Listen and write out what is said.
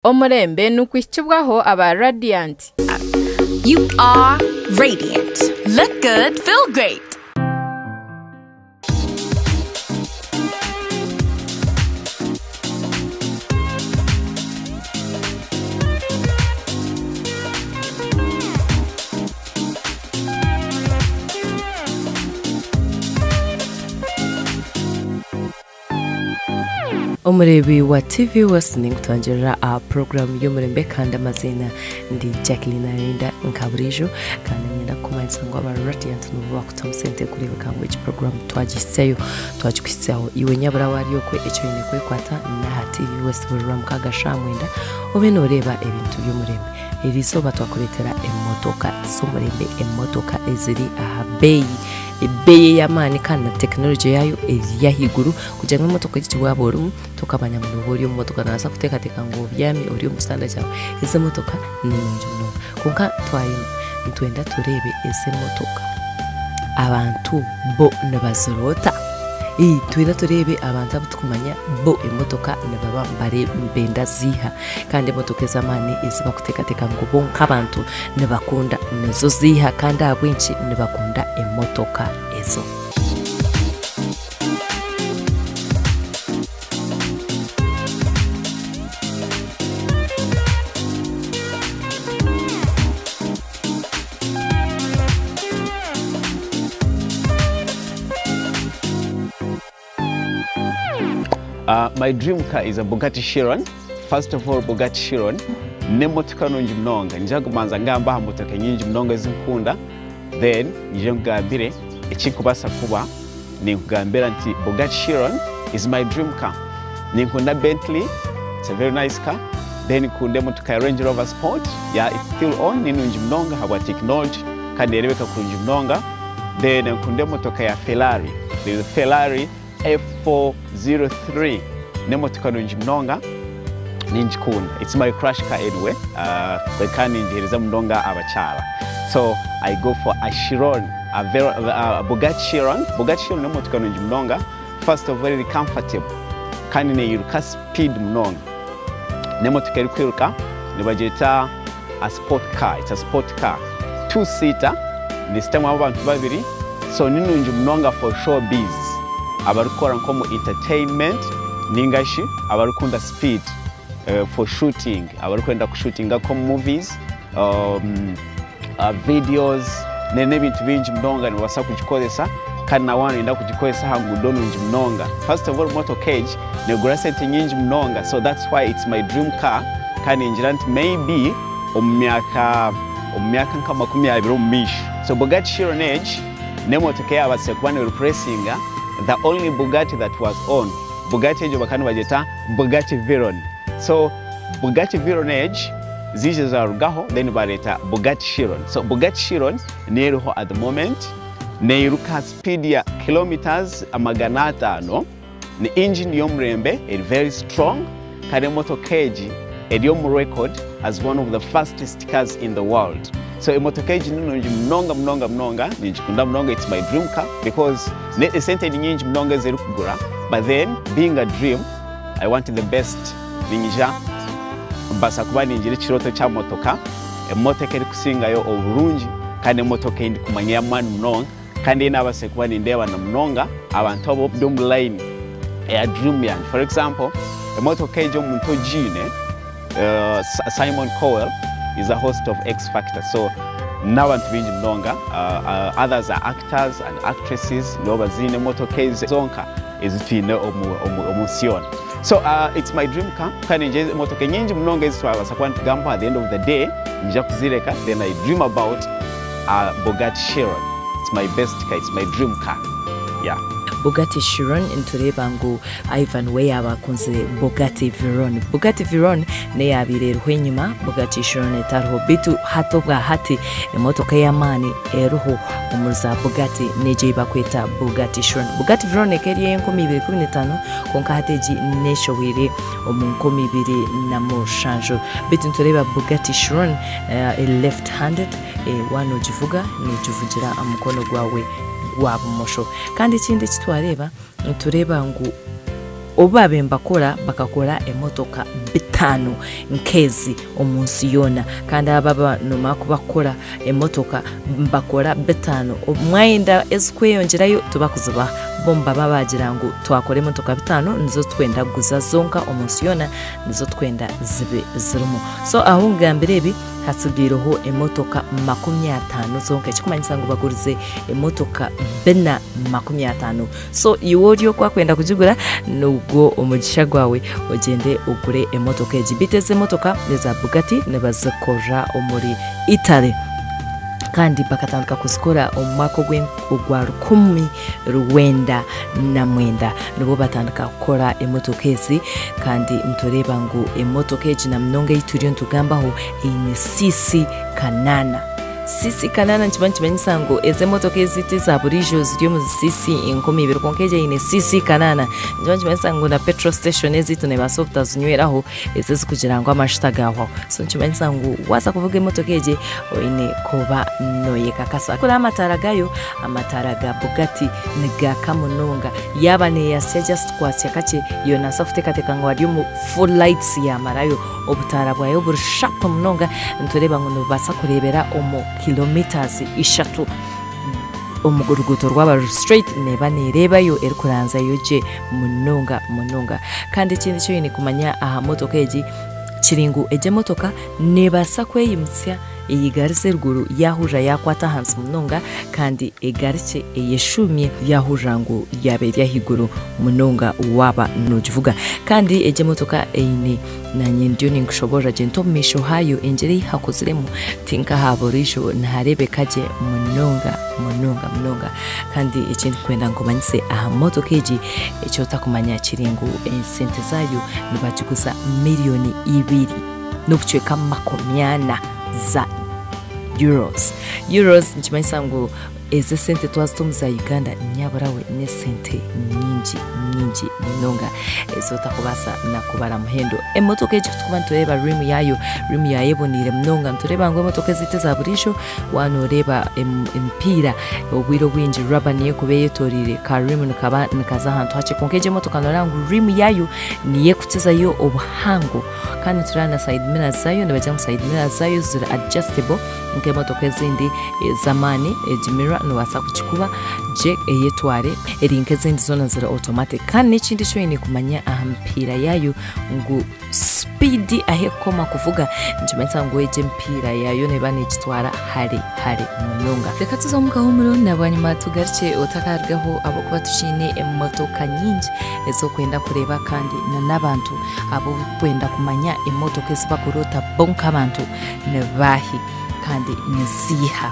Omurembe nikuhikibwaho aba Radiant. You are radiant. Look good, feel great. Omureebi wa TV West ninkutangirira aha puroguraamu y'omurembe kandi amaziina ndi Jacqueline Arinda nka buriijo kandi niinyenda kukumanyisa ngu aba Radiant nibo bakutamu sente kureebeka ngu egi puroguraamu twagihitsyayo twagikuhitsyaho iwe nyabura waari okwe eki oine kwekwata n'aha TV West buri Rwamukaaga shaaha mwenda obe nooreeba ebintu by'omurembe. Eri izooba twakureetera emotoka z'omurembe emotoka eziri aha beeyi ebeeyi ey'amaani kandi na tekinologye yaayo eri ahaiguru kugira ngu emotoka egi waaba orimu tokamanya ngu nooba ori omu motoka noobaasa kuteekateeka ngu obyami ori omu kitanda kyawe. Ezi emotoka ni nungi munonga kwonka nitwenda tureebe ezi emotoka abantu bo nibaziroota? Nitwenda tureebe abantu abu turikumanya bo emotoka nibaba nibenda ziiha? Kandi emotoka ez'amaani ezi barikuteekateeka ngu bo nk'abantu nibakunda nizo ziiha kandi ahabw'enki nibakunda emotoka ezo? My dream car is a Bugatti Chiron. First of all, Bugatti Chiron n'emotoka nungi munonga. Ninza kubanza ngambe aha motoka nyingi munonga ezi nkukunda then nyije nkugambire ekinkubaasa kuba ninkugambira nti Bugatti Chiron is my dream car. Ninkunda Bentley, it's a very nice car. Then nkunda emotoka ya Range Rover Sport, yeah, it's still on, ni nungi munonga ahabwa technology kandi nereebeka kurungi munonga. Then nkunda emotoka ya Ferrari, there is a Ferrari F403 n'emotoka nungi munonga ningikunda. It's my crush car anyway, uh, kandi ningiheereza munonga abakyara. So I go for a Chiron, a, very, a Bugatti Chiron. Bugatti Chiron n'emotoka nungi munonga. First of all, eri comfortable kandi neyiruka speed munonga. N'emotoka erikwiruka nibagyeta a sport car, it's a sport car. Two seater, nesitamu abantu babiri, so ni nungi munonga for show biz. Abarikukora nk'omu entertainment ninga shi abarikukunda speed for shooting, abarikwenda kushutinga nk'omu movies, um, videos n'ebintu bingi munonga nibabaasa kugikozesa kandi na waaba noyenda kugikozesa aha nguudo nungi munonga. First of all motoka egi negura sente nyingi munonga so that's why it's my dream car kandi ningira nti maybe omu myaka omu myaka nka 20 omu maisho. So Bugatti Chiron egi n'emotoka eyaabaasire kuba nerepuresinga the only Bugatti that was on. Bugatti egyo bakaba nibagyeta Bugatti Veyron. So Bugatti Veyron egi ziija zaarugaho then baareeta Bugatti Chiron. So Bugatti Chiron niyo eriho at the moment, neeyiruka aha sipiidi ya kilometres 500, ni engine y'omurembe eri very strong kandi emotoka egi eri omu record as one of the fastest cars in the world. So emotoka egi ni nungi munonga munonga munonga, ningikunda munonga, it's my dream car because esente ni nyingi munonga ezi erikugura but then being a dream, I want the best, niinyija mbaasa kuba ningira ekirooto kya motoka, emotoka erikusingayo oburungi kandi emotoka ei ndikumanya ey'amaani munonga kandi ei naabaasire kuba nindeeba na munonga abantu abu ndi omu layini eya dream yangye. For example, emotoka egi omuntu ogiine, Simon Cowell is a host of X Factor so n'abantu baingi munonga, others are actors and actresses nibo baziine emotoka ezi zonka ezi twine omu nsi yoona. So it's my dream car kandi ningira emotoka nyingi munonga ezi twabaasa kuba nitugambaho at the end of the day niinyija kuzireka then I dream about a Bugatti Chiron. It's my best car, it's my dream car. Yeah. Bugatti Chiron nitureeba ngu Ivan we yaaba akunzire Bugatti Veyron. Bugatti Veyron n'eyaabaire eriho enyima, Bugatti Chiron etariho. Beitu hati obwa hati emotoka ey'amaani eriho omuri za Bugatti n'egyo ei barikweta Bugatti Chiron. Bugatti Veyron ekaba eri ey'enkumi ibiri ikumi n'etaano kwonka hati egi n'eshohweire omu 2007. Beitu nitureeba Bugatti Chiron eri left handed, waaba noogivuga noogivugira aha mukono gwawe gwa bumosho. Kandi ekindi eki twareeba, nitureeba ngu. Obu baabaire nibakora, bakakora emotoka bitaano nk'ezi omu nsi yoona. Kandi aba aba noomanya ku bakukora emotoka nibakora bitaano. Mwayenda ezirikweyongyerayo tibakuzibaha. Bo nibaba baagira ngu twakora emotoka bitaano nizo turikwenda kuguza zonka omu nsi yoona nizo turikwenda zibe zirimu. So ahu ngambire ebi hatsigaireho emotoka 50 zonka ekirikumanyisa ngu bagurize emotoka bina 50. So iwe ori oku wakwenda kugigura nigwo omugisha gwawe ogyende ogure emotoka egi. Beitu ezi emotoka eza Bugatti nibazikorera omuri Italy kandi bakatandika kuzikora omu mwaka ogwa 1909 nibwo batandika kukora emotoka ezi kandi nitureeba ngu emotoka egi na munonga ei turiyo nitugambaho eine cc kanaana. Cc kanaana nikiba nikimanyisa ngu ezi emotoka ezi ti za buriijo ziri omu cc 2000 kwonka egi eine cc kanaana. Nikiba nikimanyisa ngu na petrol station ezaitu neebaasa obutazinyweraho ezi ezikugira ngu amajuta gaahwaho. So nikimanyisa ngu waaza kuvuga emotoka egi oine kuba nooyekakasa. Kuri amataara gaayo, amataara ga Bugatti nigaaka munonga. Yaaba neeyasya just kwasya kakye, iwe noobaasa kuteekateeka ngu ari omu full lights yaamarayo. Obutaara bwayo buri sharp munonga nitureeba ngu nibubaasa kureebera omu kilometres ishatu omu ruguuto rwaba ruri straight neeba neereebayo erikuranzayo gye munonga munonga. Kandi ekindi eki oine kumanya aha motoka egi kiri ngu egi emotoka neebaasa kweyimutsya eyigarize eruguru yaahurira yaakwata ahansi munonga kandi egarukye eyeshuumye yaahurira ngu yaaba eri ahaiguru munonga waaba noogivuga. Kandi egi emotoka eine Naanye ndiyo ninkushoboorora gye nti omu maisho haayo engyera ei hakoziremu ti nk'aha buriijo nihareebeka gye munonga munonga munonga. Kandi eki ndikwenda nkumanyise aha motoka egi eki otakumanya kiri ngu esente zaayo nibagiguza miriyoni ibiri n'obucweka 40 za Euros. Euros nikimanyisa ngu Ezi esente twazita omu za Uganda nyabura we n'esente nyingi nyingi munonga ezi otakubaasa na kubara muhendo. Emotoka egi kutukuba nitureeba riimu yaayo, riimu yaayo eboneire munonga nitureeba ngu emotoka ezaitu eza buriijo waaba nooreeba emipiira obwire obwingi rubber niyo ekuba eyetoreire ka riimu nikaba nikaza ahantu hakye kwonka egi emotoka nooreeba ngu riimu yaayo niyo ekukizayo obuhango kandi nitureeba na side mirrors zaayo nibagira ngu side mirrors zaayo ziri adjustable. Nk'emotoka ezindi ez'amaani, egi mirror noobaasa kugikuba gye eyetware eri nk'ezindi zoona ziri automatic. Kandi n'ekindi eki oine kumanya aha mipiira yaayo ngu sipiidi ahu erikukoma kuvuga nikimanyisa ngu egi emipiira yaayo neeba neegitwara hare hare munonga. Reka tuze omu kahuumuro na bwanyima tugarukye otakarugaho ahabw'okuba tukiine emotoka nyingi ez'okwenda kureeba kandi n'abantu ab'okwenda kumanya emotoka ezi barikuroota bo nk'abantu. Ni baahi kandi niziiha?